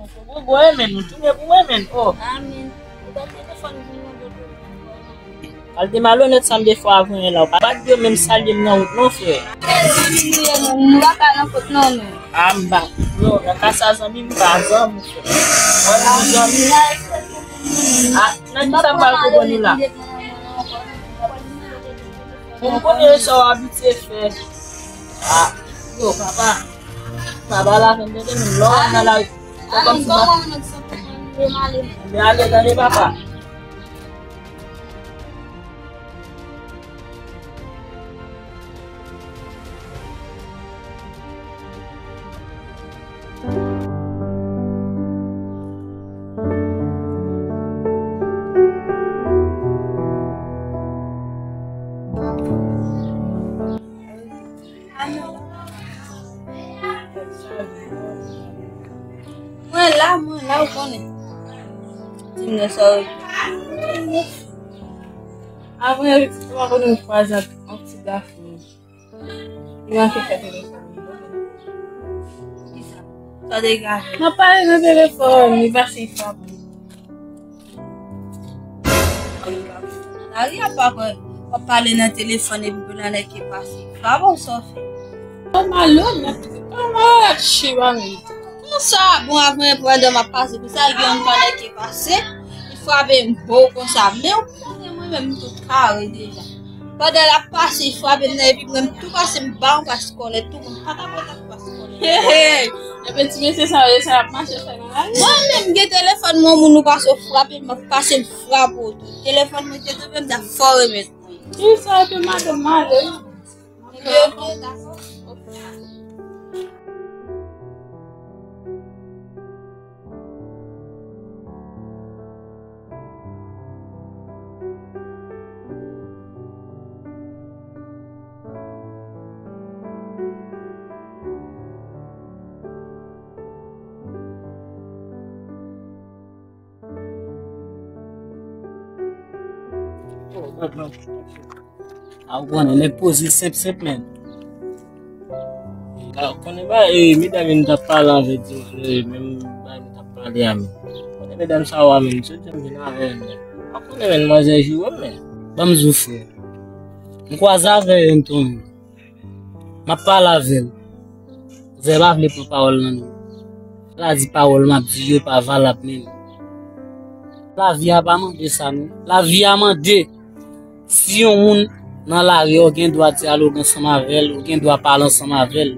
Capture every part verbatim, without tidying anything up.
Ou bon, bon, men, ou tounen pou mwen, men. Oh. Amen. Ou pa telefòn pou mwen, dodo. Al te malonèt sa m te fè avwen la. Ou pa bat yo menm salye m nan wout non, frè. Nou pa ka nan kot non, nou. A m ba. Yo, nan ka sa zanmi m pa zanmi, frè. Mwen nou zanmi. A, nan ki sa m pral konprann ou la? Bon, m konnen sa w abitye fè. A, yo, papa. Papa la fè m tande menm lò nan la. Fè kòmsi pa. Men ale, tande papa. Mwen la, mwen la, ou konnen. Di m nan sa w. Apre, mwen konnen m kwaze ak yon ti gason. Li manke fè telefòn li. Kisa? Sa degaje. Mwen pale nan telefòn, li pase frape. Lari a pa kwè w ap pale nan telefòn epi pou nan nèg ki pase. Pa bon sa w fè. Mwen malonèt, mwen malonèt, chiba menm. Konsa, bon, avan pandan m ap pase konsa, gen yon nèg ki pase, li frape m bo konsa. Men ou konnen mwen menm m tout kare deja. Pandan l ap pase, li frape m nan epi mwen m tou pase, m ba yon pas kòlèt tou, mwen pa ta kontan. Hey, hey. Epi ti mesye sa yo, sa y ap mache fè nan lari. Mwen menm gen telefòn mwen, moun ou pase w frape m, m ap pase m frape w tou. Telefòn mwen te tonbe, m ta fò remèt mwen. Wi, sa epi madanm male. Ebyen, ok, dakò. A, ou konnen, nèg poze senp, senp, men. A, ou konnen ba, e, medam yo nou t ap pale avè di, e, menm ba nou t ap pale a, men. Ou konnen medam sa yo a, men, se te m vin avè yo, men. A, ou konnen, men, manzè joure m, men. Ban m di w, frè. M kwaze avè yo, m tounen. M ap pale avè l. Zè pa vle pran pawòl nan men m. Sa di pawòl m ap di yo pa valab menm. Lavi a pa mande sa non. Lavi a mande si yon moun nan lari a, ou gen dwa dyaloge ansanm avè l, ou gen dwa pale ansanm avè l.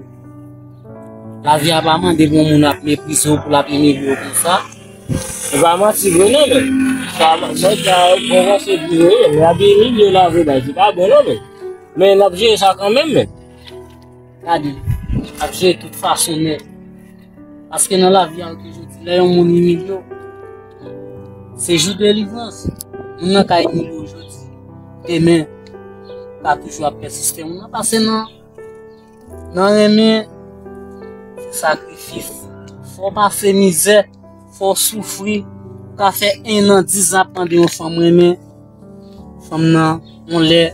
Lavi a pa mande pou yon moun ap meprize w, pou l ap imilye w konsa. E pa manti vre non, men. Sa, sa, sa, bon, bon, se di vre, men ap imilye w la vre, bagay, se pa bon non, men. Men n ap jere sa kanmenm, men. Gade, n ap jere tout fason nèt. Paske nan lavi a, oke, jodi, lè yon moun imilye w, se jou delivrans. Moun nan ka imilye w jodi, demen, ou ka toujou ap pèsiste. Moun nan pase nan, nan renmen, se sakrifis. Fò w pase mizè, fò w soufri, ou ka fè en an, diz an ap mande yon fanm renmen. Fanm nan, yon lè,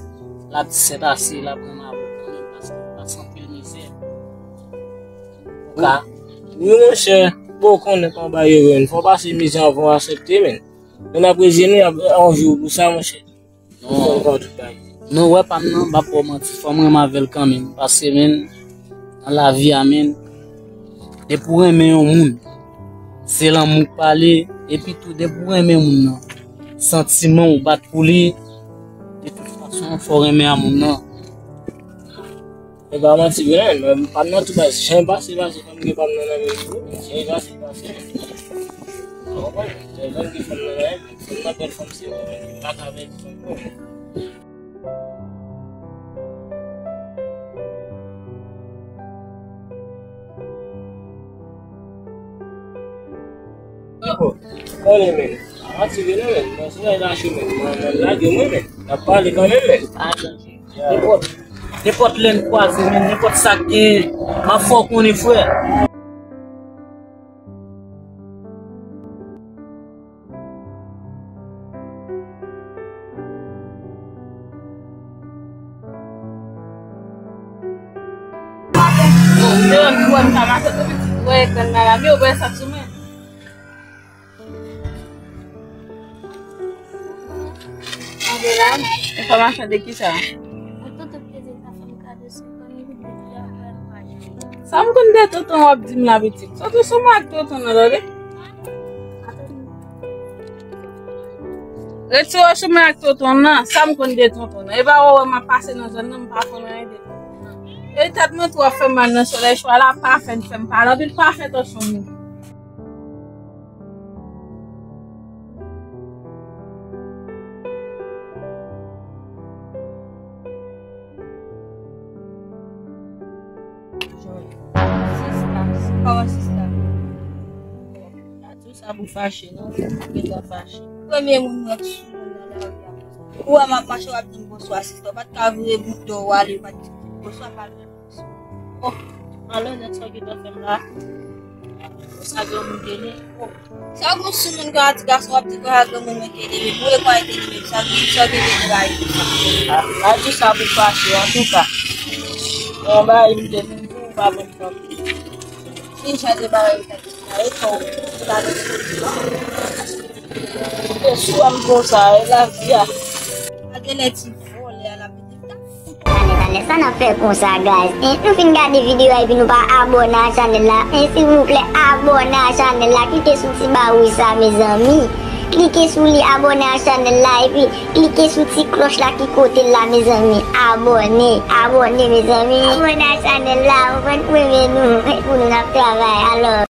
l ap di sèt ase, l ap renmen avè w kanmenm, paske l pase anpil mizè. Ou ka. Wi, monchè, bon, ou konnen kòman bagay yo ye, fò w pase mizè anvan w aksepte, men. Men n ap reziye nou, y ap, yon jou, pou sa, monchè. Non. Fò n konn tout bagay. Non, wè pa m nan, m p ap ba w manti, fò m renmen avè l kanmenm, paske, men, nan lavi a, men, depi w renmen yon moun, se lanmou k pale, epi tou, depi w renmen moun nan, santiman w bat pou li, de tout fason, fò w renmen a moun nan. E pa manti vre non, men pa m nan tou baz, jan pase, pase, fanm gen pa m nan nan men tou, jan pase, pase. Ou konprann? Jan gen fanm nan nan men, fanm nan bèl fanm se ou, men pa ka bèl fanm pou ou. Konnen, men. Atire non, men. Nan se la cho, men. Mwen, mwen lage mwen, men. N ap pale kanmenm, men. Nenpòt, nenpòt lè n kwaze, men, nenpòt sa k genyen, m ap fè w konnen, frè. Bon, ou te wè m pou wè m ta mache, depi ti wè ekran nan la, men ou wè sa sou mwen. Enfòmasyon de ki sa? Sa m konn de tonton w ap di m la pitit. Soti sou mwen ak tonton nan, tande. Retire w sou mwen ak tonton nan, sa m konn de tonton nan. E pa wè wè m ap pase nan zòn nan, m pa konn anyen de tonton nan. E tèt mwen twò fè m mal nan solèy swa la, pa fè n fè m pale anpil, pa fè tansyon m monte. Sista, kòman sista? Pa di w sa pou fache, non, ou gentan fache. Premye moun mwen sou moun nan lari a. Ou wè m ap mache, w ap di m bonswa, sista. Ou pa t ka vire bout do w ale, w pa t di m bonswa, pa vre. Oh, alò, nèg sa w gentan fè m la. Sa granmoun te ye. Oh, sa gon sou moun kon a ti gason w ap di kon a granmoun mwen te ye. Mwen kwa te ye, sa gen sa gen de bay. A, a di sa pou fache, antouka. Yon bay m te vin di w pa bon fanm. Fin chaje bagay ou ta di sa, e fò ou ta nan sou. Te sou a m konsa, e lavi a. Pa gen lè ti vòlè a la. Talè, talè, sa n ap fè konsa, guys? En, nou fin gade videyo a epi nou pa abòne a chanèl la. En, silvouplè, abòne a chanèl la. Klike sou ti ba wouj sa, mezanmi. Klike sou li, abòne a chanèl la, epi klike sou ti klòch la ki kote l la, mezanmi. Abòne, abòne, mezanmi. Abòne a chanèl la, ou konprann, pou renmen nou, pou nou n ap travay. Alò.